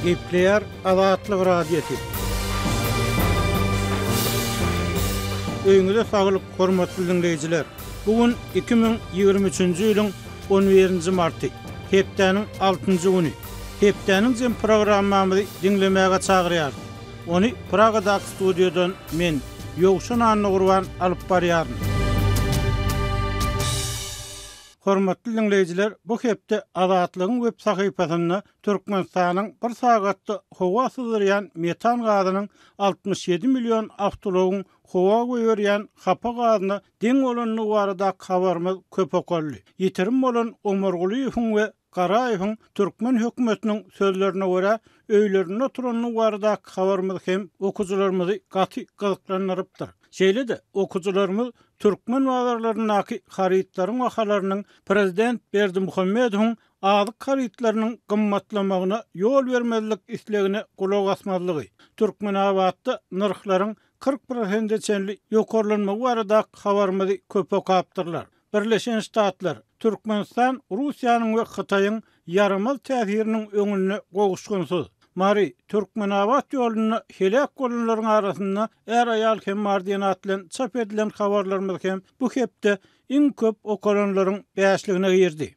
Gepleýär Azatlyk Radiosy. Öýüňize saglyk, hormatly diňleýjiler! Bu gün 2023-nji ýylyň on birinji marty, hepdäniň altynjy güni. Hepdäniň jem programmamyzy diňlemäge çagyrýarys. Ony Pragadaky studiýadan men, Ýowşan Annagurban alyp barýaryn. Hormatly diňleýjiler, bu hepde Azatlygyň web sahypasynda Türkmenistanyň bir sagatda howa syzdyrýan metan gazynyň 67 million awtoulagyň howa goýberýän hapa gazyna deň bolandygy baradaky habarymyz köp okaldy. Ýitirim bolan Omargulyýewiň we Garaýewiň türkmen hökümetiniň sözlerine görä, öýlerinde oturandygy baradaky habarymyz hem okyjylarymyzy gaty gyzyklandyrypdyr. Şeýle-de, okyjylarymyz türkmen bazarlaryndaky harytlaryň bahalarynyň prezident Berdimuhamedowyň azyk harytlarynyň gymmatlamagyna ýol bermezlik islegine gulak asmazlygy, Türkmenabatda nyrhlaryň 40 prosente çenli ýokarlanmagy baradaky habarymyzy köp okapdyrlar. Birleşen Ştatlar, Türkmenistan Russiýanyň we Hytaýyň ýaramaz täsiriniň öňünde gowuşgynsyz. Mary, Türkmenabat ýolunda heläk bolanlaryň arasynda är-aýal hem bar diýen at bilen çap edilen habarlarymyz hem bu hepde iň köp okalanlaryň bäşligine girdi.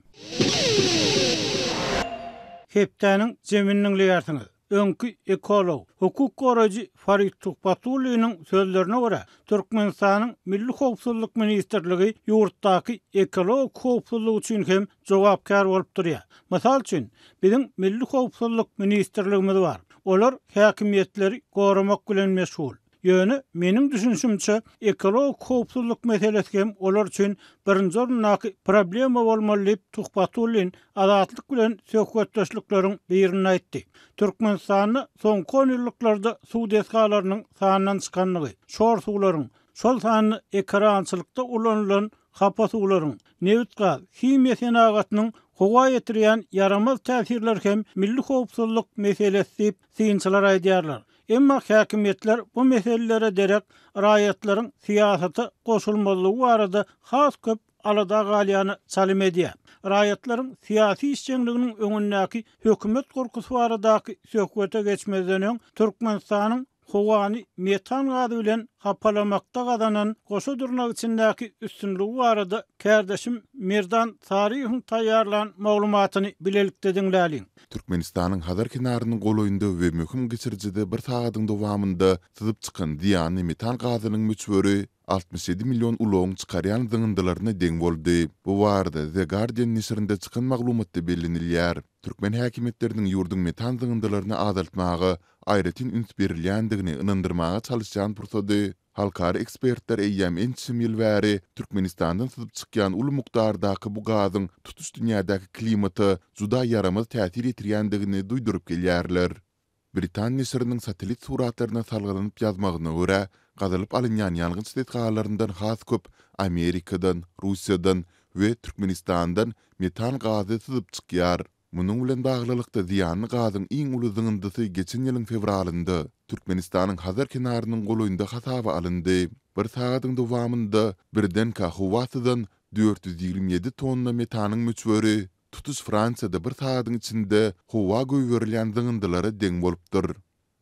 Hepdäniň jemini diňleýärsiňiz. Öňki ekolog, hukuk goraýjy Farid Tuhbatulliniň sözlerine görä, Türkmenistanyň Milli howpsuzlyk ministrligi ýurtdaky ekologik howpsuzlyk üçin hem jogapkär bolup durýar. Mysal üçin, biziň Milli howpsuzlyk ministrligimiz bar. Olar häkimiýetleri goramak bilen meşgul. Ýöne, meniň düşünişimçe, ekologik howpsuzlyk meselesi hem olar üçin birinji orundaky problema bolmaly diýip, Tuhbatullin Azatlyk bilen söhbetdeşlikleriň birinde aýtdy. Türkmenistanda soňky onýyllyklarda suw desgalarynyň sandan çykandygy, şor suwlaryň, şol sanda ekerançylykda ulanylan hapa suwlaryň, nebit-gaz, himiýa senagatynyň howa ýetirýän ýaramaz täsirleri hem milli howpsuzlyk meselesi diýip, synçylar aýdýarlar. Emma häkimiýetler bu meselelere derek raýatlaryň syýasata goşulmazlygy barada has köp alada galýana çalym edýär. Raýatlaryň syýasy işjeňliginiň öňündäki hökümet gorkusy baradaky söhbete geçmezden öň, Türkmenistanyň howany metan gazy bilen hapalamakda gazanan goşa dyrnak içindäki üstünligi barada kärdeşim Merdan Saryýewiň taýýarlan maglumatyny bilelikde diňläliň. Türkmenistanyň Hazar kenarynyň golaýynda we möhüm geçirijide bir sagadyň dowamynda syzyp çykan zyýanly metan gazynyň möçberi 67 million ulagyň çykarýan zyňyndylaryna deň boldy. Bu barada The Guardian neşirinde çykan maglumatda bellenilýär. Türkmen häkimiýetleriniň ýurduň metan zyňyndylaryny azaltmaga aýratyn üns berilýändigini ynandyrmaga çalyşýan pursady Halkara ekspertler eýýäm ençeme ýyl bäri Türkmenistandan syzyp çykýan uly mukdardaky bu gazyň tutuş dünýädäki klimata juda ýaramaz täsir ýetirýändigini duýduryp gelýärler. Britan neşiriniň satellit suratlaryna salgylanyp ýazmagyna görä, gazylyp alynýan ýangyç desgalaryndan has köp Amerikadan, Russiýadan we Türkmenistandan metan gazy syzyp çykýar. Munuň bilen baglylykda, zyýanly gazyň iň uly zyňyndysy geçen ýylyň fewralynda Türkmenistanyň Hazar kenarynyň golaýynda hasaba alyndy. Bir sagadyň dowamynda birdenkä howa syzan 427 tonna metanyň möçberi tutuş Fransiýada bir sagadyň içinde howa goýberilýän zyňyndylara deň bolupdyr.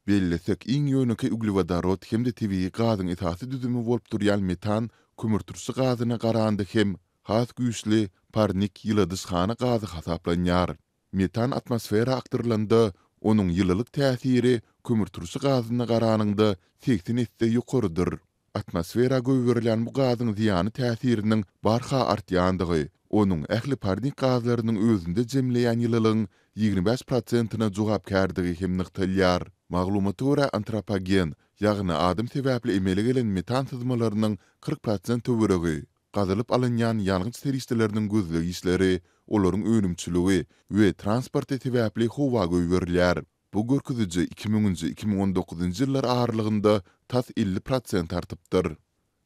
Bellesek, iň ýönekeý uglewodorod hem-de tebigy gazyň esasy düzümi bolup durýan metan kömürturşy gazyna garanda hem has güýçli parnik ýyladyşhana gazy hasaplanýar. Metan atmosfera akdyrylanda, onuň ýylylyk täsiri kömürturşy gazyna garanyňda 80 esse ýokarydyr. Atmosfera goýberilýän bu gazyň zyýanly täsiriniň barha artýandygy, onuň ähli parnik gazlarynyň özünde jemleýän ýylylygyň 25 prosentine jogapkärdigi hem nygtalýar. Maglumata görä, antropogen, ýagny adam sebäpli emele gelen metan syzmalarynyň 40 prosent töweregi, gazylyp alynýan ýangyç serişdeleriniň gözleg işleri, olaryň önümçiligi we transporty sebäpli howa goýberilýär. Bu görkeziji iki müňünji, 2019-njy ýyllar aralygynda tas 50 prosent artypdyr.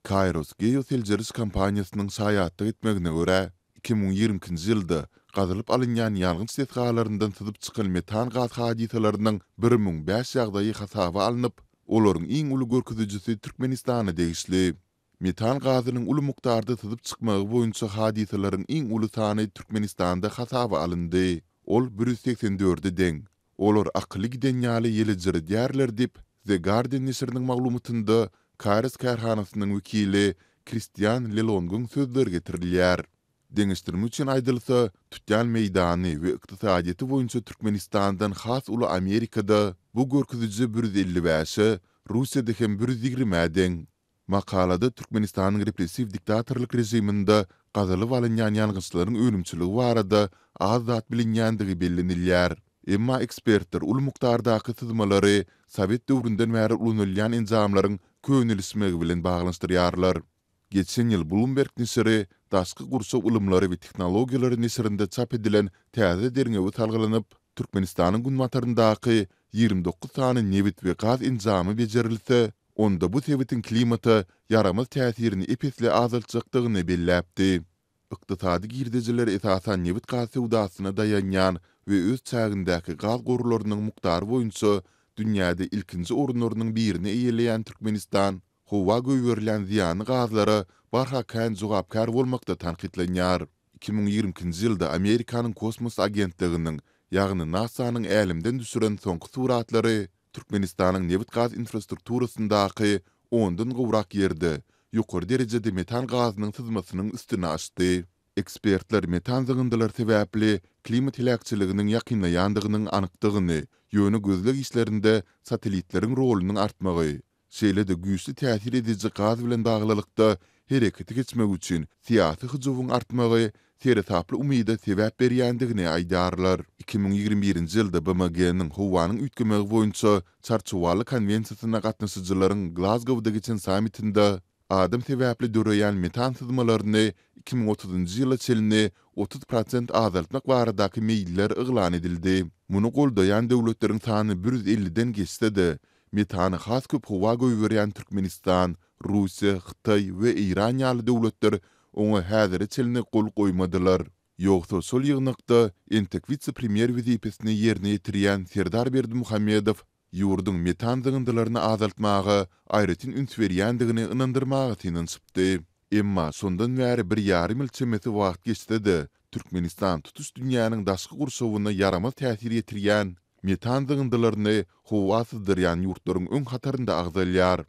Kayrros geoseljeriş kompaniýasynyň şaýatlyk etmegine görä, 2022-nji ýylda gazylyp alynýan ýangyç desgalaryndan syzyp çykan metan gaz hadysalarynyň 1005 ýagdaýy hasaba alnyp, olaryň iň uly görkezijisi Türkmenistana degişli. Metan gazynyň uly mukdarda syzyp çykmagy boýunça hadysalaryň iň uly sany Türkmenistanda hasaba alyndy. Ol bir ýüz segsen dörde deň. Olar akyly giden ýaly ýelejiredýärler diýip, The Guardian neşiriniň maglumatynda Kairos kärhanasynyň wekili Kristian Lelongyň sözleri getirilýär. Deňeşdirme üçin aýdylsa, tutýan meýdany we ykdysadyýeti boýunça Türkmenistandan has uly Amerikada bu görkeziji 155-e, Russiýada hem 120-ä deň. Makalada Türkmenistanyň repressiw diktatorlyk režiminde gazylyp alynýan ýangyçlaryň önümçiligi barada az zat bilinýändigi bellenilýär. Emma ekspertler uly mukdardaky syzmalary sowet döwründen bäri ulanylýan enjamlaryň könelişmegi bilen baglanyşdyrýarlar. Geçen ýyl Bloomberg neşiri Daşky gurşaw ylymlary we tehnologiýalary neşirinde çap edilen täze derňewe salgylanyp, Türkmenistanyň günbataryndaky 29 sany nebit we gaz enjamy bejerilse, onda bu sebitiň klimata ýaramaz täsirini ep-esli azaltjakdygyny belläpdi. Ykdysady girdejileri esasan nebit-gaz söwdasyna daýanýan we öz çägindäki gaz gorlarynyň mukdary boýunça dünýäde ilkinji orunlarynyň birini eýeleýän Türkmenistan howa goýberilýän zyýanly gazlara barha kän jogapkär bolmakda tankytlanýar. 2022-nji ýylda Amerikanyň kosmos agentliginiň, ýagny NASA-nyň älemden düşüren soňky suratlary Türkmenistanyň nebit-gaz infrastrukturasyndaky ondan gowrak ýerde ýokary derejede metan gazynyň syzmasynyň üstüni açdy. Ekspertler metan zyňyndylary sebäpli klimat heläkçiliginiň ýakynlaýandygynyň anykdygyny, ýöne gözleg işlerinde satellitleriň rolunyň artmagy, Şeýle-de güýçli täsir ediji gaz bilen baglylykda herekete geçmek üçin syýasy hyjuwyň artmagy seresaply umyda sebäp berýändigini aýdýarlar. 2021-nji ýylda BMG-niň howanyň üýtgemegi boýunça Çarçuwaly konwensiýasyna gatnaşyjylaryň Glazgowda geçen sammitinde adam sebäpli döreýän metan syzmalaryny 2030-njy ýyla çenli 30 prosent azaltmak baradaky meýiller yglan edildi. Muny goldaýan döwletleriň sany 150-den geçse-de, Metany has köp howa goýberýän Türkmenistan, Russiýa, Hytaý we Eýran ýaly döwletler oňa häzire çenli gol goýmadylar. Ýogsa şol ýygnakda entek wise-premýer wezipesini ýerine ýetirýän Serdar Berdimuhamedow ýurduň metan zyňyndylaryny azaltmaga aýratyn üns berýändigini ynandyrmaga synanyşypdy. Emma şondan bäri bir ýarym ýyl çemesi wagt geçse-de, Türkmenistan tutuş dünýäniň daşky gurşawyna ýaramaz täsir ýetirýän metan zyňyndylaryny howa syzdyrýan ýurtlaryň öň hatarynda agzalýar.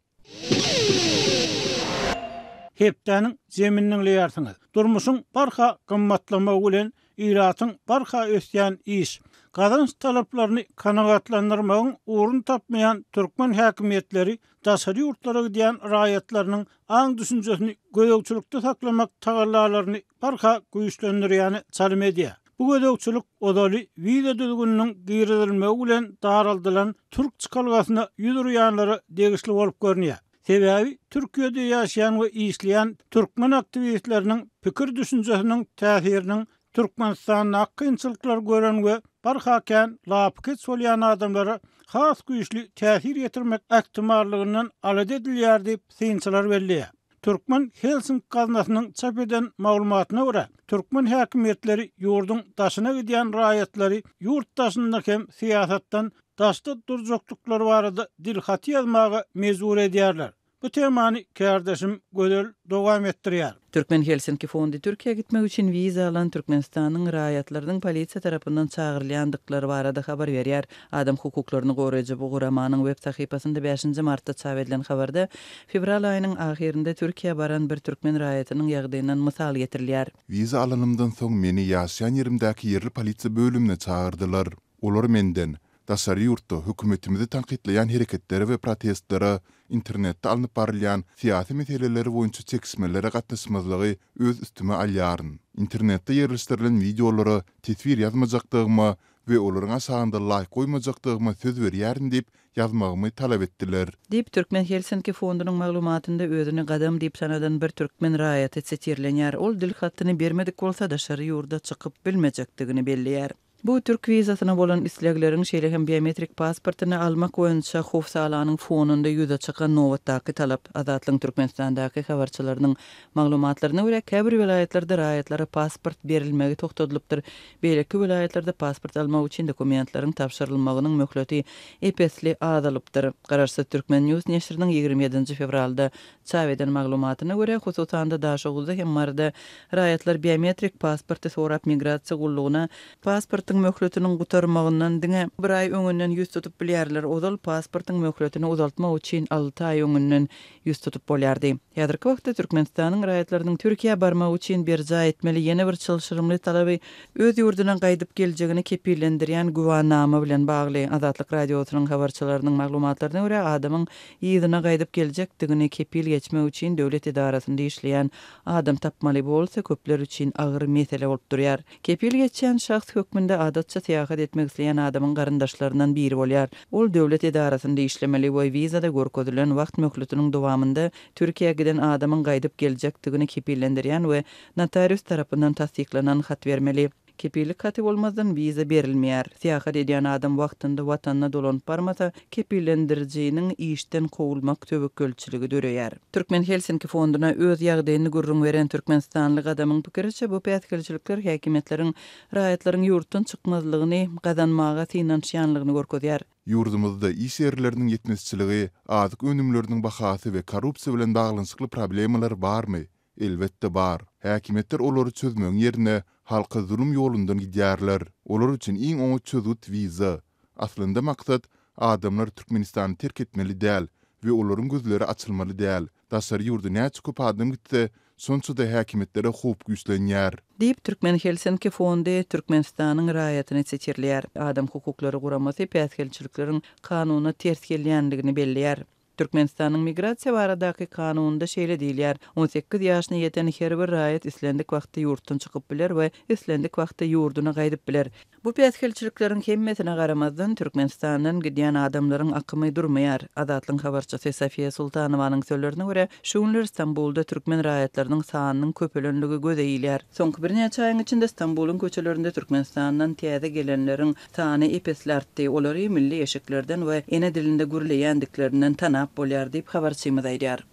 Hepdäniň jemini diňleýärsiňiz. Durmuşyň barha gymmatlamagy bilen ilatyň barha ösýän iş, gazanç talaplaryny kanagatlandyrmagyň ugruny tapmaýan türkmen häkimiýetleri daşary ýurtlara gidýän raýatlarynyň aň-düşünjesini gözegçilikde saklamak tagallalaryny barha güýçlendirýäne çalym edýär. Bu gözegçilik ozaly wiza düzgüniniň girizilmegi bilen daraldylan türk çykalgasyna ýüz urýanlara degişli bolup görünýär. Sebäbi Türkiýede ýaşaýan we işleýän türkmen aktiwistleriniň pikir-düşünjesiniň täsiriniň Türkmenistandaky kynçylyklary gören we barha kän lapykeç bolýan adamlara has güýçli täsir ýetirmek ähtimallygyndan alada edilýär diýip, synçylar belleýär. Türkmen Helsinki gaznasynyň çap eden maglumatyna görä, türkmen häkimiýetleri ýurduň daşyna gidýän raýatlary ýurt daşynda hem syýasatdan daşda durjakdyklary barada dilhaty ýazmaga mejbur edýärler. Bu temany kärdeşim Gözel dowam etdirýär. Türkmen Helsinki fondy Türkiýä gitmek üçin wiza alan Türkmenistanyň raýatlarynyň polisiýa tarapyndan çagyrylýandyklary barada habar berýär. Adam hukuklaryny goraýjy bu guramanyň web sahypasynda bäşinji martda çap edilen habarda fewral aýynyň ahyrynda Türkiýä baran bir türkmen raýatynyň ýagdaýyndan mysal getirilýär. Wiza alanymdan soň meni ýaşaýan ýerimdäki ýerli polisiýa bölümine çagyrdylar. Olar menden, Daşary ýurtda hökümetimizi tankytlaýan hereketlere we protestlere, internetde alnyp barylýan syýasy meseleler boýunça çekişmelere gatnaşmazlygy öz üstüme alýaryn. Internetde ýerleşdirilen wideolara teswir ýazmajakdygyma we olaryň aşagynda laýk goýmajakdygyma söz berýärin diýip ýazmagymy talap etdiler. Diýip, Türkmen Helsinki fondunyň maglumatynda özüni Gadam diýip tanadan bir türkmen raýaty sitirlenýär. Ol dil hatyny bermedik bolsa, daşary ýurda çykyp bilmejekdigini belleýär. Bu türk wizasyna bolan islegleriň, şeýle hem biometrik pasportyny almak boýunça howsalanyň fonunda ýüze çykan nobatdaky talap. Azatlygyň Türkmenistandaky habarçylarynyň maglumatlaryna görä, käbir welaýatlarda raýatlara pasport berilmegi togtadylypdyr, beýleki welaýatlarda pasport almak üçin dokumentleriň tabşyrylmagynyň möhleti ep-esli azalypdyr. Garaşsyz Türkmen News neşiriniň 27-nji fewralda Çap eden maglumatyna görä, hususan-da Daşoguzda hem Maryda raýatlar biometrik pasporty sorap migrasiýa gullugyna pasportyň. pasportyň möhletiniň gutarmagyndan diňe bir aý öňünden ýüz tutup bilýärler, ozal pasportyň möhletini uzaltmak üçin alty aý öňünden ýüz tutup bolýardy. Häzirki wagtda Türkmenistanyň raýatlarynyň Türkiýä barmagy üçin berjaý etmeli ýene bir çylşyrymly talaby öz ýurduna gaýdyp geljegini kepillendirýän güwanama bilen bagly. Azatlyk Radiosynyň habarçylarynyň maglumatlaryna görä, adamyň yzyna gaýdyp geljekdigini kepil geçmek üçin döwlet edarasynda işleýän adam tapmaly bolsa köpler üçin agyr mesele bolup durýar. Kepil geçýän şahs hökmünde adatça syýahat etmek isleýän adamyň garyndaşlaryndan biri bolýar. Ol döwlet edarasynda işlemeli we wizada görkezilen wagt möhletiniň dowamynda Türkiýä giden adamyň gaýdyp geljekdigini kepillendirýän we notarius tarapyndan tassyklanan hat bermeli. Kepillik haty bolmazdan wiza berilmeýär. Syýahat edýän adam wagtynda watanyna dolanyp barmasa, kepillendirijiniň işden kowulmak töwekgelçiligi döreýär. Türkmen Helsinki fonduna öz ýagdaýyny gürrüň beren türkmenistanly Gadamyň pikiriçe, bu päsgelçilikler häkimiýetleriň raýatlaryň ýurtdan çykmazlygyny gazanmaga synanyşýanlygyny görkezýär. Ýurdumyzda iş ýerleriniň ýetmezçiligi, azyk önümleriniň bahasy we korrupsiýa bilen baglanyşykly problemalar barmy? Elbetde bar. Häkimiýetler olary çözmegiň ýerine, halka zulum ýolundan gidýärler. Olar üçin iň oňat çözgüt wiza. Aslynda maksat, adamlar Türkmenistany terk etmeli däl we olaryň gözleri açylmaly däl. Daşary ýurda näçe köp adam gitse, şonça-da häkimiýetlere howp güýçlenýär. Diýip, Türkmen Helsinki fondy Türkmenistanyň raýatyny sitirleýär. Adam hukuklary guramasy päsgelçilikleriň kanuna ters gelýändigini belleýär. Türkmenistanyň Migrasiýa baradaky kanunynda şeýle diýilýär, 18 ýaşyna ýeten her bir raýat islendik wagtda ýurtdan çykyp biler we islendik wagtda ýurduna gaýdyp biler. Bu päsgelçilikleriň hemmesine garamazdan, Türkmenistandan gidýän adamlaryň akymy durmaýar. Azatlygyň habarçysy Sofiýa Sultanowanyň sözlerine görä, şu günler Stambulda türkmen raýatlarynyň sanynyň köpelenligi göze ilýär. Soňky birnäçe aýyň içinde Stambulyň köçelerinde Türkmenistandan täze gelenleriň Sany ep-esli artdy. Olary milli eşiklerden we ene dilinde gürleýändiklerinden tanap bolýar diýip, habarçymyz aýdýar.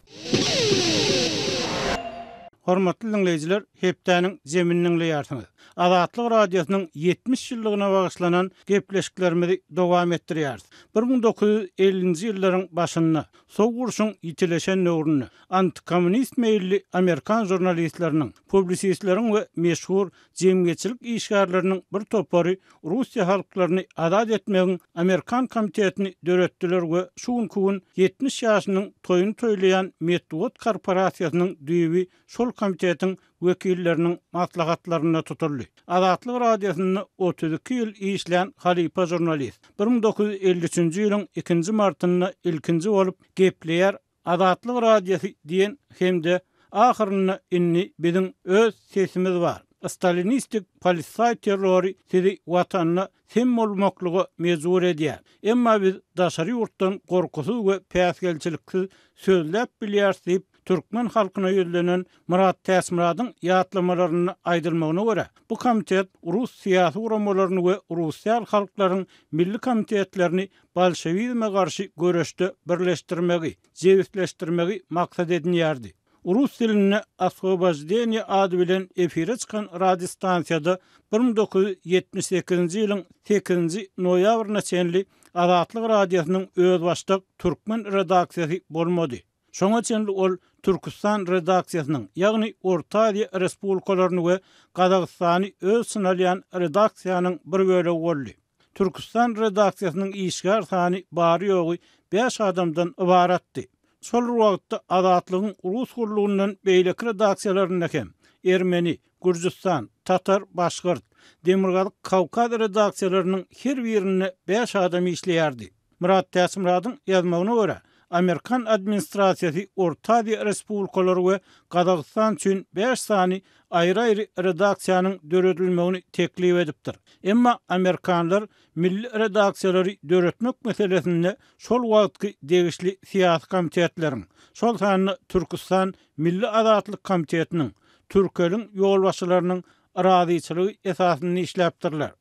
Hormatly diňleýjiler, hepdäniň jemini diňleýärsiňiz. Azatlyk Radiosynyň 70 ýyllygyna bagyşlanan gepleşiklerimizi dowam etdirýäris. 1950-nji ýyllaryň başynda, Sowuk urşuň ýitileşen döwründe, antikommunist meýilli amerikan žurnalistleriniň, publisistleriň we meşhur jemgyýetçilik işgärleriniň bir topary Russiýa halklaryny azat etmegiň Amerikan komitetini döretdiler we şu günki gün 70 ýaşynyň toýuny toýlaýan metbugat korporasiýasynyň düýbi şol komitetiň wekilleriniň maslahatlarynda tutuldy. Azatlyk Radiosynda 32 ýyl işlän halypa žurnalist, 1953-nji ýylyň ikinji martynda ilkinji bolup Gepleýär Azatlyk Radiosy diýen hem-de ahyrynda indi biziň öz sesimiz bar. Stalinistik polisaý terrory sizi watanda sem bolmaklyga mejbur edýär. Emma biz daşary ýurtdan gorkusyz we päsgelçiliksiz sözläp bilýäris diýip, türkmen halkyna ýüzlenen Myrat Täçmyradyň ýatlamalarynda aýdylmagyna görä, bu komitet rus syýasy guramalaryny we rus däl halklaryň milli komitetlerini bolşewizme garşy göreşde birleşdirmegi, jebisleşdirmegi maksat edinýärdi. Rus dilinde Oswoboždeniýe ady bilen efire çykan radiostansiýada 1978-nji ýylyň sekizinji noýabryna çenli Azatlyk Radiosynyň özbaşdak türkmen redaksiýasy bolmady. Şoňa çenli ol Türküstan redaksiýasynyň, ýagny Orta Aziýa respublikalaryny we Gazagystany öz içine alýan redaksiýanyň bir bölegi boldy. Türküstan redaksiýasynyň işgär sany bary-ýogy bäş adamdan ybaratdy. Şol bir wagtda Azatlygyň rus gullugyndan beýleki redaksiýalarynda hem ermeni, gürjüstan, tatar, başgyrt, Demirgazyk Kawkaz redaksiýalarynyň her birinde bäş adam işleýärdi. Myrat Täçmyradyň ýazmagyna görä, amerikan administrasiýasy Orta Aziýa respublikalary we Gazagystan üçin bäş sany aýry-aýry redaksiýanyň döredilmegini teklip edipdir. Emma amerikanlar milli redaksiýalary döretmek meselesinde şol wagtky degişli syýasy komitetleriň, şol sanda Türküstan Milli Azatlyk komitetiniň, Türkeliň ýolbaşçylarynyň razyçylygy esasynda işläpdirler.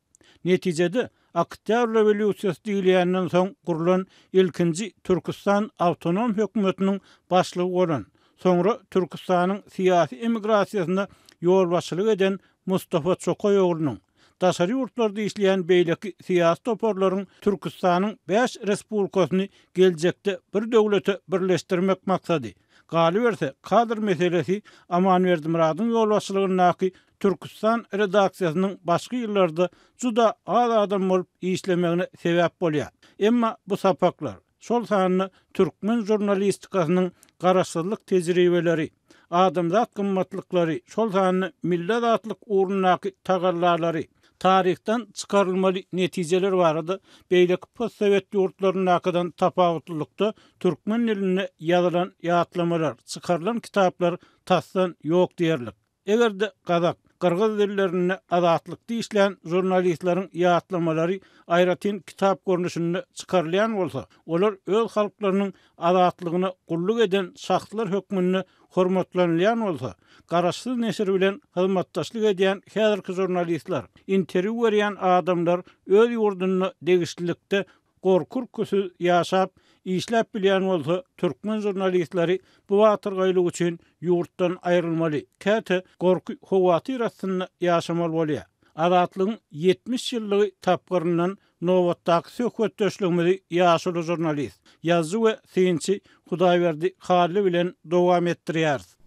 Netijede, Oktýabr rewolýusiýasy diýilýänden soň gurlan ilkinji Türküstan awtonom hökümetiniň başlygy bolan, soňra Türküstanyň syýasy emigrasiýasyna ýolbaşçylyk eden Mustafa Çokaý oglunyň, daşary ýurtlarda işleýän beýleki syýasy toparlaryň Türküstanyň bäş respublikasyny geljekde bir döwlete birleşdirmek maksady. Galyberse, kadr meselesi Aman Berdimyradyň ýolbaşçylygyndaky Türküstan redaksiýasynyň başky ýyllarda juda az adam bolup işlemegine sebäp bolýar. Emma bu sapaklar, şol sanda türkmen žurnalistikasynyň garaşsyzlyk tejribeleri, adamzat gymmatlyklary, şol sanda milli azatlyk ugrundaky tagallalary, taryhdan çykarylmaly netijeler barada beýleki postsowet ýurtlaryndakydan tapawutlylykda türkmen dilinde ýazylan ýatlamalar, çykarylan kitaplar tasdan ýok diýerlik. Eger-de gazak, gyrgyz dillerinde Azatlykda işlän žurnalistleriň ýatlamalary aýratyn kitap görnüşinde çykarylýan bolsa, olar öz halklarynyň azatlygyna gulluk eden şahslar hökmünde hormatlanylýan bolsa, garaşsyz neşir bilen hyzmatdaşlyk edýän häzirki žurnalistler, interwýu berýän adamlar öz ýurdunda degişlilikde gorky-ürküsiz ýaşap, işläp bilýän bolsa, türkmen žurnalistleri bu batyrgaýlyk üçin ýurtdan aýrylmaly, käte gorky-howatyr astynda ýaşamaly bolýar. Azatlygyň 70 ýyllygy tapgyryndan nobatdaky söhbetdeşligimizi ýaşuly žurnalist, ýazyjy we synçy Hudaýberdi Hally bilen dowam etdirýäris.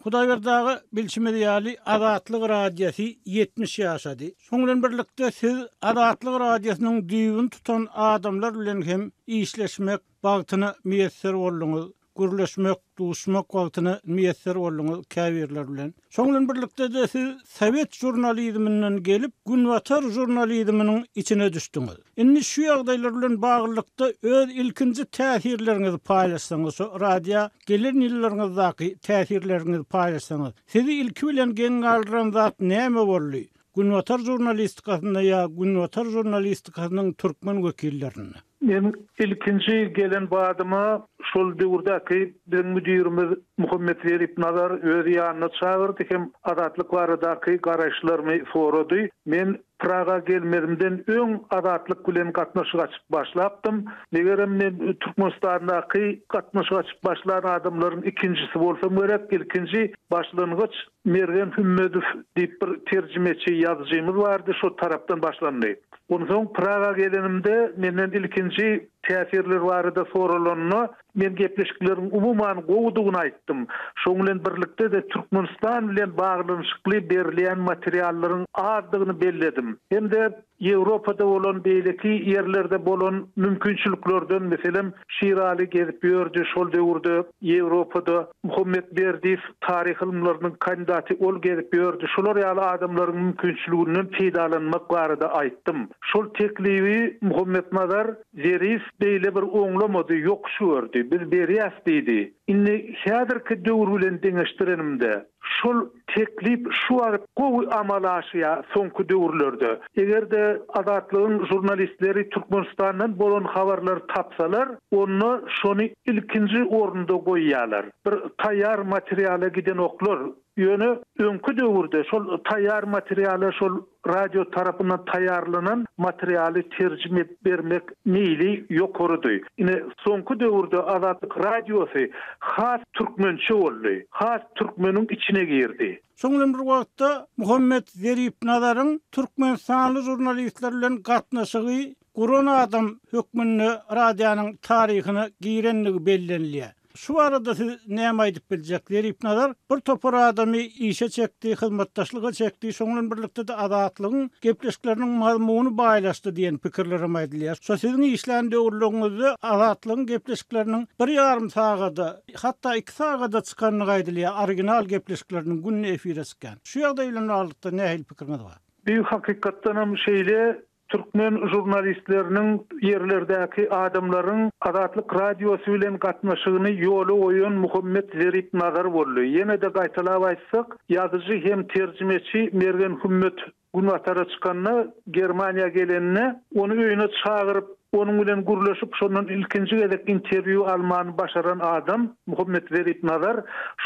Hudaýberdi aga, bilşimiz ýaly, Azatlyk Radiosy 70 ýaşady. Şoň bilen birlikde siz Azatlyk Radiosynyň düýbüni tutan adamlar bilen hem işleşmek bagtyna miýesser bolduňyz, gürleşmek, duşmak bagtyna miýesser bolduňyz käbirleri bilen. Şoň bilen birlikde-de siz sowet žurnalizminden gelip, günbatar žurnalizminiň içine düşdüňiz. Indi şu ýagdaýlar bilen baglylykda öz ilkinji täsirleriňizi paýlaşsaňyz, şu radio gelen ýyllaryňyzdaky täsirleriňizi paýlaşsaňyz. Sizi ilki bilen geň galdyran zat näme boldy? Günbatar žurnalistikasynda ýa günbatar žurnalistikasynyň türkmen wekillerinde? Men ilkinji gelen badyma şol döwürdäki biziň müdirimiz Muhammet Zerip Nazar öz ýanyna çagyrdy hem Azatlyk baradaky garaýyşlarymy sorady. Men Praga gelmezimden öň Azatlyk bilen gatnaşyk açyp başlapdym. Megerem men Türkmenistandaky gatnaşyk açyp başlan adamlaryň ikinjisi bolsam gerek. Ilkinji başlangyç Mergen Hümmedow diýip bir terjimeçi ýazyjymyz bardy, şo tarapdan başlandy. Onsoň Praga gelenimde menden ilkinji täsirler barada soralanda, Men gepleşikleriň umuman gowudygyny aýtdym. Şoň bilen birlikde-de Türkmenistan bilen baglanyşykly berilýän materiallaryň azdygyny belledim. Hem-de Ýewropada bolan beýleki ýerlerde bolan mümkinçiliklerden, meselem, Şiraly gezip ýördi şol döwürde Ýewropada, Muhammet Berdiýew taryh ylymlarynyň kandidaty ol gezip ýördi. Şolar ýaly adamlaryň mümkinçiliginden peýdalanmak barada aýtdym. Şol teklibi Muhammetnazar Zerif beýle bir oňlamady, ýokuş gördi. Biz berýäs diýdi. Indi häzirki döwür bilen deňeşdirenimde, şol teklip şu wagt gowy amala aşýar soňky döwürlerde. Eger-de Azatlygyň žurnalistleri Türkmenistandan bolan habarlary tapsalar, onda şony ilkinji orunda goýýarlar. Bir taýýar materiala gidenoklar. Ýöne öňki döwürde şol taýýar materiala şol radio tarapyndan taýýarlanan materialy terjime edip bermek meýli ýokarydy. Ine, soňky döwürde Azatlyk Radiosy has türkmençe boldy, has türkmeniň içine girdi. Şoň bilen bir wagtda Muhammet Zeripnazaryň türkmenistanly žurnalistler bilen gatnaşygy guran adam hökmünde radionyň taryhyna girendigi bellenilýär. Şu barada siz näme aýdyp biljek? Zeripnazar bir topar adamy işe çekdi, hyzmatdaşlyga çekdi, şoň bilen birlikde-de Azatlygyň gepleşikleriniň mazmuny baýlaşdy diýen pikirlerem aýdylýar. Şo siziň işlän döwürleriňizde Azatlygyň gepleşikleriniň bir ýarym sagada, hatda iki sagada çykandygy aýdylýar, original gepleşikleriniň günde efire çykýan. Şu ýagdaý bilen baglylykda nähili pikiriňiz bar? Bu hakykatdanam şeýle. Türkmen žurnalistleriniň ýerlerdäki adamlaryň Azatlyk Radiosy bilen gatnaşygyny ýola goýan Muhammet Zerip Nazar boldy. Ýene-de gaýtalap aýtsak, ýazyjy hem terjimeçi Mergen Hümmet Günbatara çykanda, Germaniýa gelende, ony öýüne çagyryp, onuň bilen gürleşip, şondan ilkinji gezek interwýu almany başaran adam Muhammet Zerip Nazar.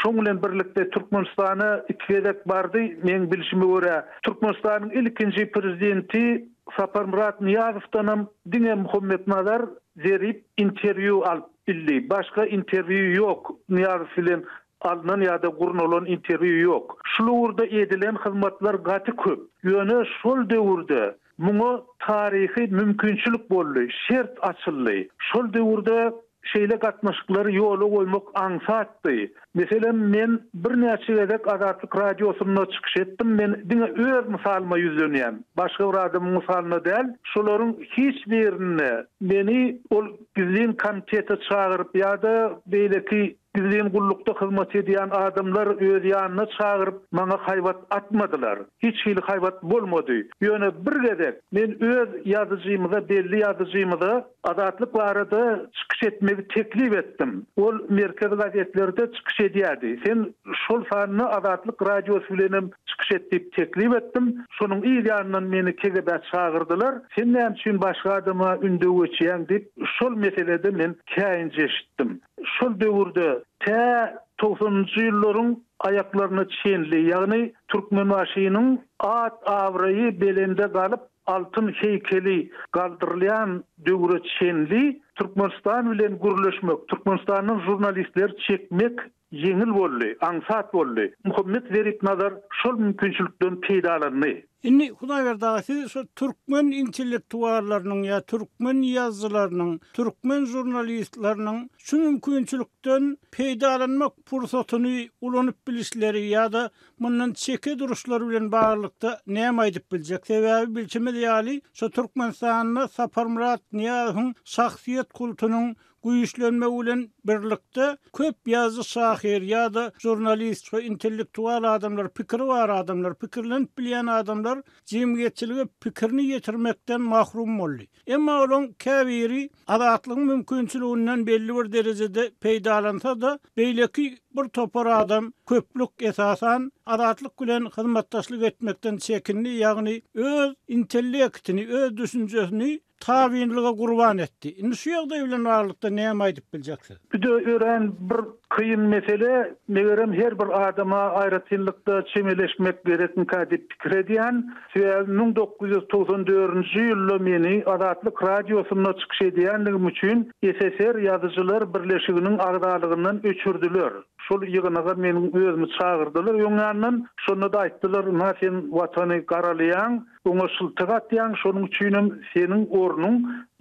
Şoň bilen birlikde Türkmenistana iki gezek bardy, meň bilşime görä, Türkmenistanyň ilkinji prezidenti Saparmyrat Nyýazowdanam diňe Muhammetnazar Zerip interwýu alyp bildi. Başga interwýu ýok. Nyýazow bilen alnan ýa-da gurnalan interwýu ýok. Şul ugurda edilen hyzmatlar gaty köp. Ýöne şol döwürde muňa taryhy mümkinçilik boldy, şert açyldy. Şol döwürde. Şeýle gatnaşyklary ýola goýmak aňsatdy. Meselem, men birnäçe gezek Azatlyk Radiosynda çykyş etdim, men diňe öz mysalyma ýüzlenýän, başga bir adamyň mysalyna däl. Şolaryň hiç birinde meni ol gizlin komitete çagyryp ýa-da beýleki gizlin gullukda hyzmat edýän adamlar öz ýanyna çagyryp, maňa haýbat atmadylar. Hiç hili haýbat bolmady. Ýöne bir gezek men öz ýazyjymyza, belli ýazyjymyza Azatlyk barada çykyş etmegi teklip etdim. Ol merkezi gazetlerde çykyş edýärdi. Sen şol sanda Azatlyk Radiosy bilenem çykyş et diýip teklip etdim. Şonuň yz ýanyndan meni KGB-ä çagyrdylar. Sen näme üçin başga adama ündew geçýäň diýip, şol meselede men käýinç eşitdim. Şol döwürde tä togsanynjy ýyllaryň aýaklaryna çenli, ýagny Türkmenbaşynyň at-abraýy belende galyp, Altyn heýkeli galdyrylýan döwre çenli Türkmenistan bilen gürleşmek, Türkmenistandan žurnalistleri çekmek ýeňil boldy, aňsat boldy. Muhammet Zeripnazar şol mümkinçilikden peýdalandy. Indi, Hudaýberdi aga, siz şu türkmen intellektuallarynyň ýa türkmen ýazyjylarynyň, türkmen žurnalistleriniň şu mümkinçilikden peýdalanmak pursatyny ulanyp bilişleri ýa-da mundan çeke duruşlary bilen baglylykda näme aýdyp biljek? Sebäbi bilşimiz ýaly, şu Türkmenistanda Saparmyrat Nyýazowyň şahsyýet kultunyň güýçlenmegi bilen birlikde köp ýazyjy-şahyr ýa-da žurnalist, şu intellektual adamlar, pikiri bar adamlar, pikirlenip bilýän adamlar jemgyýetçilige pikirini ýetirmekden mahrum boldy. Emma olaň käbiri azatlygyň mümkinçiliginden belli bir derejede peýdalansa-da, beýleki bir topar adam, köplük, esasan, azatlyk bilen hyzmatdaşlyk etmekden çekindi, ýagny öz intellektini, öz düşünjesini tabynlyga gurban etdi. Indi şu ýagdaý bilen baglylykda näme aýdyp biljeksiz? Bu-da örän bir kyn mesele, megerem her bir adama aýratynlykda çemeleşmek gerekmikä diýip pikir edýän. Sebäbi 1994-nji ýylda meni Azatlyk Radiosynda çykyş edýänligim üçin SSR Ýazyjylar birleşiginiň agzalygyndan öçürdiler. Şol ýygnaga meniň özümi çagyrdylar öň ýandan. Şonda-da aýtdylar, ynha sen Watany garalaýaň, oňa şyltak atýaň, şonuň üçinem seniň ornuň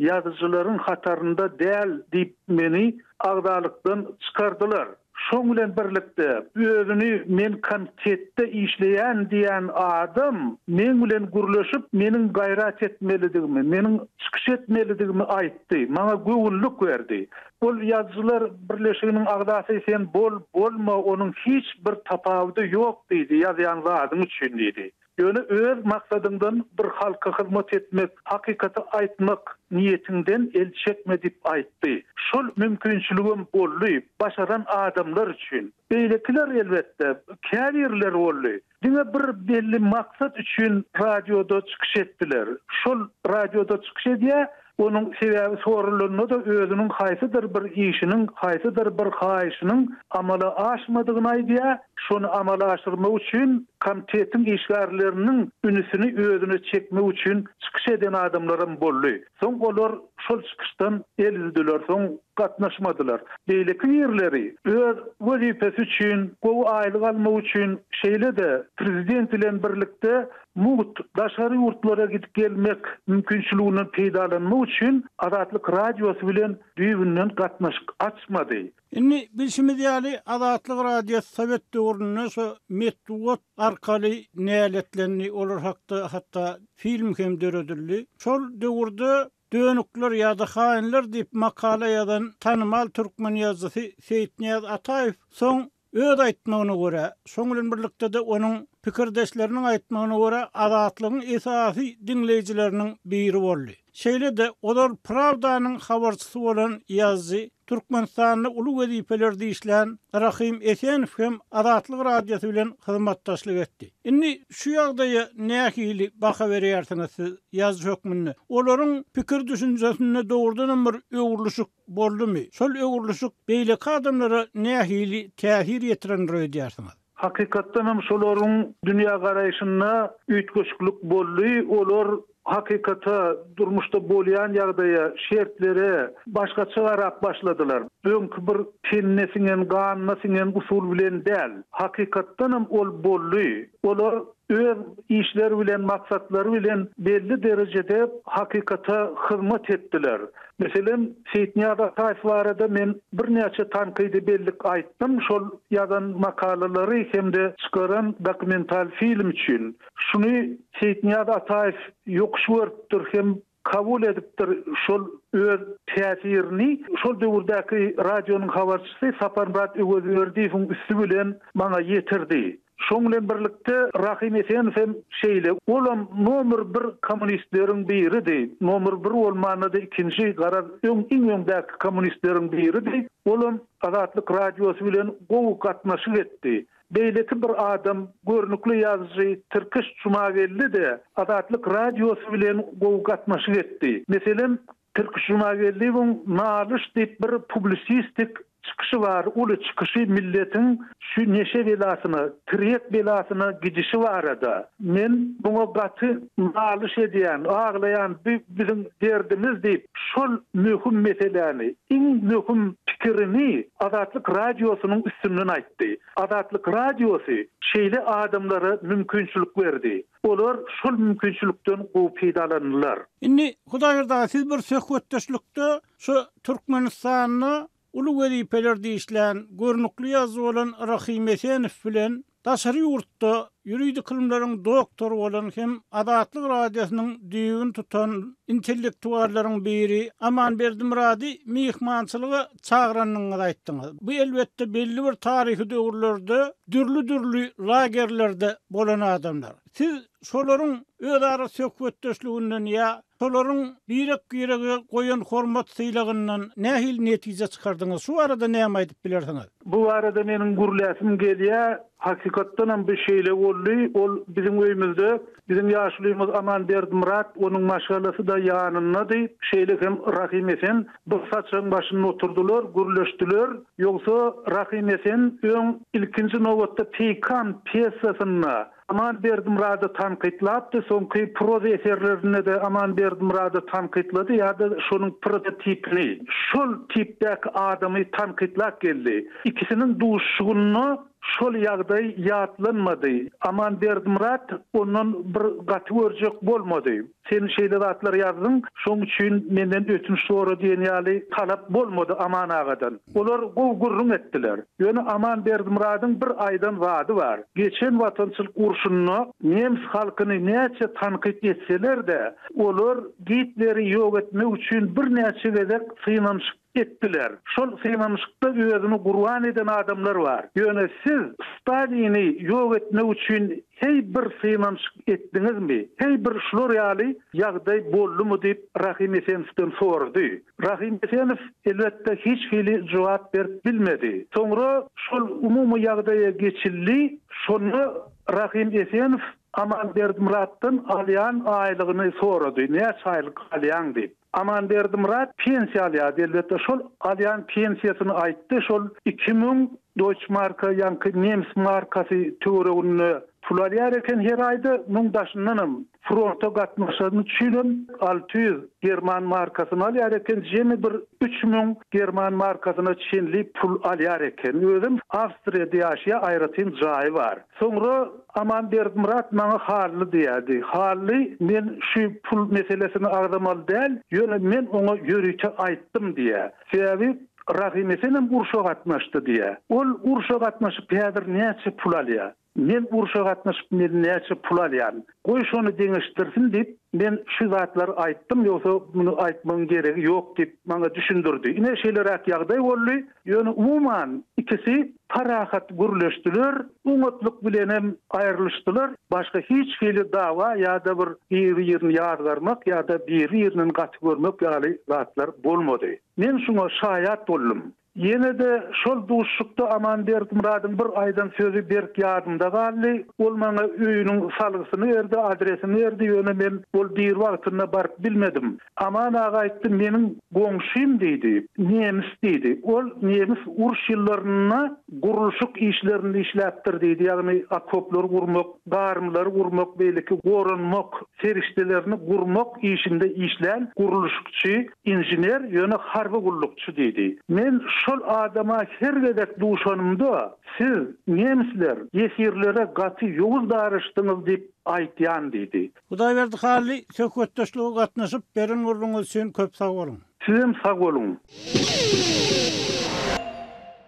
ýazyjylaryň hatarynda däl diýip meni agzalykdan çykardylar. Şoň bilen birlikde, özüni men komitetde işleýän diýýän adam meň bilen gürleşip, meniň gaýrat etmelidigimi, meniň çykyş etmelidigimi aýtdy, maňa göwünlik berdi. Ol Ýazyjylar birleşiginiň agzasy sen bol, bolma, onuň hiç bir tapawudy ýok diýdi, ýazýan zadyň üçin diýdi. Ýöne öz maksadyňdan bir halka hyzmat etmek, hakykaty aýtmak niýetiňden el çekme diýip aýtdy. Şol mümkinçiligem boldy, başaran adamlar üçin. Beýlekiler elbetde, käbirleri boldy. Diňe bir belli maksat üçin radioda çykyş etdiler. Şol radioda çykyş edýär, Onuň sebäbi soralanda-da özüniň haýsydyr bir işiniň, haýsydyr bir haýyşynyň amala aşmadygyny aýdýar, şony amala aşyrmak üçin komitetiň işgärleriniň ünüsini özüne çekmek üçin çykyş eden adamlaram boldy. Soň olar şol çykyşdan el üzdüler, soň gatnaşmadylar. Beýleki birleri öz wezipesi üçin, gowy aýlyk almak üçin, şeýle-de prezident bilen birlikde Mugt daşary ýurtlara gidip gelmek mümkinçiliginden peýdalanmak üçin Azatlyk Radiosy bilen düýbünden gatnaşyk açmady. Indi bilşimiz ýaly, Azatlyk Radiosy sowet döwründe şo metbugat arkaly näletlendi, olar hakda hatda film hem döredildi. Şol döwürde Dönükler ýa-da haýynlar diýip makala ýazan tanymal türkmen ýazyjysy Seýitnyýaz Ataýew soň Öz aýtmagyna görä, şoň bilen birlikde-de onuň pikirdeşleriniň aýtmagyna görä, Azatlygyň esasy diňleýjileriniň biri boldy. Şeýle-de, ozal Prawdanyň habarçysy bolan ýazyjy, Türkmenistanda uly wezipelerde işlän Rahym Esenow hem Azatlyk Radiosy bilen hyzmatdaşlyk etdi. Indi şu ýagdaýa nähili baha berýärsiňiz siz, ýazyjy hökmünde? Olaryň pikir-düşünjesinde dogrudanam bir öwrülişik Boldumy? Şol öwrülişik beýleki adamlara nähili täsir ýetirendir öýdýärsiňiz? Hakykatdan hem şolaryň dünýägaraýşynda üýtgeşiklik boldy. Olar hakykata, durmuşda bolýan ýagdaýa, şertlere başgaça garap başladylar. Öňki bir tenine siňen, ganyna siňen usul bilen däl. Hakykatdan hem ol boldy. Olar. Öz işleri bilen, maksatlary bilen belli derejede hakykata hyzmat etdiler. Meselem, Seýitnyýaz Ataýew barada men birnäçe tankydy bellik aýtdym, şol ýazan makalalary hem-de çykaran dokumental film üçin. Şuny Seýitnyýaz Ataýew ýokuş görüpdir hem kabul edipdir şol öz täsirini şol döwürdäki radionyň habarçysy Saparmyrat Öwezberdiýewiň üsti bilen maňa ýetirdi. Şoň bilen birlikde Rahym Esenow hem şeýle. Olam nomer bir kommunistleriň biridi. Nomer bir bolmanda-da ikinji, garaz, öň iň öňdäki kommunistleriň biridi. Olam Azatlyk Radiosy bilen gowy gatnaşyk etdi. Beýleki bir adam, görnükli ýazyjy Tirkiş Jumageldi-de Azatlyk Radiosy bilen gowy gatnaşyk etdi. Meselem, Tirkiş Jumageldiýewiň Nalyş diýip bir publisistik çykyşy bar, uly çykyşy milletiň şu neşe belasyna, tirýek belasyna gidişi barada. Men muňa gaty nalyş edýän, aglaýan, bu biziň derdimiz diýip, şol möhüm meseläni, iň möhüm pikirini Azatlyk Radiosynyň üstünden aýtdy. Azatlyk Radiosy şeýle adamlara mümkinçilik berdi. Olar şol mümkinçilikden gowy peýdalandylar. Indi, Hudaýberdi aga, siz bir söhbetdeşlikde şu Türkmenistanda uly wezipelerde işlän, görnükli ýazyjy bolan Rahym Esenow bilen daşary ýurtda ýuridik ylymlaryň doktory bolan hem Azatlyk Radiosynyň düýbüni tutan intellektuallaryň biri Aman Berdimyrady myhmançylyga çagyranyňyzy aýtdyňyz. Bu elbetde belli bir taryhy döwürlerde dürli-dürli lagerlerde bolan adamlar. Siz şolaryň özara söhbetdeşliginden ýa Şolaryň birek-birege goýan hormat-sylagyndan nähili netije çykardyňyz? Şu barada näme aýdyp bilersiňiz? Bu barada meniň gürläsim gelýär. Hakykatdanam bu şeýle boldy. Ol biziň öýümizde, biziň ýaşulymyz Aman Berdimyrat, onuň maşgalasy-da ýanyndady. Şeýle hem Rahym Esen bir saçagyň başynda oturdylar, gürleşdiler. Ýogsa Rahym Esen öň ilkinji nobatda Peýkam pýesasynda Aman Berdimyrady tankytlapdy, soňky proza eserlerinde-de Aman Berdimyrady tankytlady ýa-da şonuň prototipini, şol tipdäki adamy tankytlap geldi. Ikisiniň duşuşygynda şol ýagdaý ýatlanmady. Aman Berdimyrat ondan bir gaty görjek bolmady. Sen şeýle zatlar ýazdyň, şoň üçin menden ötünç sora diýen ýaly talap bolmady Aman agadan. Olar gowy gürrüň etdiler. Ýöne Aman Berdimyradyň bir aýdan zady bar. Geçen Watançylyk urşunda nemes halkyny näçe tankyt etseler-de, olar Gitleri ýok etmek üçin birnäçe gezek synanyşyk Etdiler. Şol synanyşykda özüni gurban eden adamlar bar. Ýöne siz Stalini ýok etmek üçin heý bir synanyşyk etdiňizmi? Heý bir şular ýaly ýagdaý boldumy diýip Rahym Esenowdan sorady. Rahym Esenow elbetde hiç hili jogap berip bilmedi. Soňra şol umumy ýagdaýa geçildi. Şonda Rahym Esenow Aman Berdimyratdan alýan aýlygyny sorady. Näçe aýlyk alýaň diýip. Aman Berdimyrat pensiýa alýardy, elbetde, şol alýan pensiýasyny aýtdy, şol 2000 doýçmarka, ýaňky nemes markasy töwereginde pul alýar eken her aýda, muň daşyndanam fronta gatnaşany üçinem 600 german markasyny alýar eken, jemi bir 3000 german markasyna çenli pul alýar eken. Özem Awstriýada ýaşaýar, aýratyn jaýy bar. Soňra Aman Berdimyrat maňa Hally diýýärdi. Hally, men şu pul meselesini agzamaly däl, ýöne men oňa ýörite aýtdym diýýär. Sebäbi Rahym Esenem urşa gatnaşdy diýýär. Ol urşa gatnaşyp häzir näçe pul alýar? Men urşa gatnaşyp men näçe pul alýan? Goý şony deňeşdirsin diýip, men şu zatlary aýtdym, ýogsa muny aýtmagyň geregi ýok diýip maňa düşündirdi. Ine şeýleräk ýagdaý boldy. Ýöne umuman ikisi parahat gürleşdiler, oňatlyk bilenem aýrylyşdylar. Başga hiç hili dawa ýa-da bir biri-birini ýazgarmak ýa-da biri-birinden gaty görmek ýaly zatlar bolmady. Men şuňa şaýat boldum. Ýene-de şol duşuşykda Aman Berdimyradyň bir aýdan sözi berk ýadymda galdy. Ol maňa öýüniň salgysyny berdi, adresini berdi, ýöne men ol diri wagtynda baryp bilmedim. Aman aga aýtdy, meniň goňşym diýdi, nemis diýdi. Ol nemis uruş ýyllarynda gurluşyk işlerinde işläpdir diýdi, ýagny okoplary gurmak, garymlary gurmak, beýleki goranmak serişdelerini gurmak işinde işlän gurluşykçy, inžener, ýöne harby gullukçy diýdi. Men. Şol adama her gezek duşanymda, Siz, nemisler, ýesirlere gaty ýowuz daraşdyňyz diýip aýtýan diýdi. Hudaýberdi Hally söhbetdeşlige gatnaşyp beren gürrüňiňiz üçin köp sag boluň. Sizem sag boluň.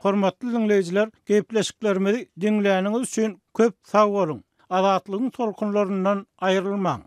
Hormatly diňleýjiler, gepleşiklerimizi diňläniňiz üçin köp sag boluň. Azatlygyň tolkunlaryndan aýrylmaň.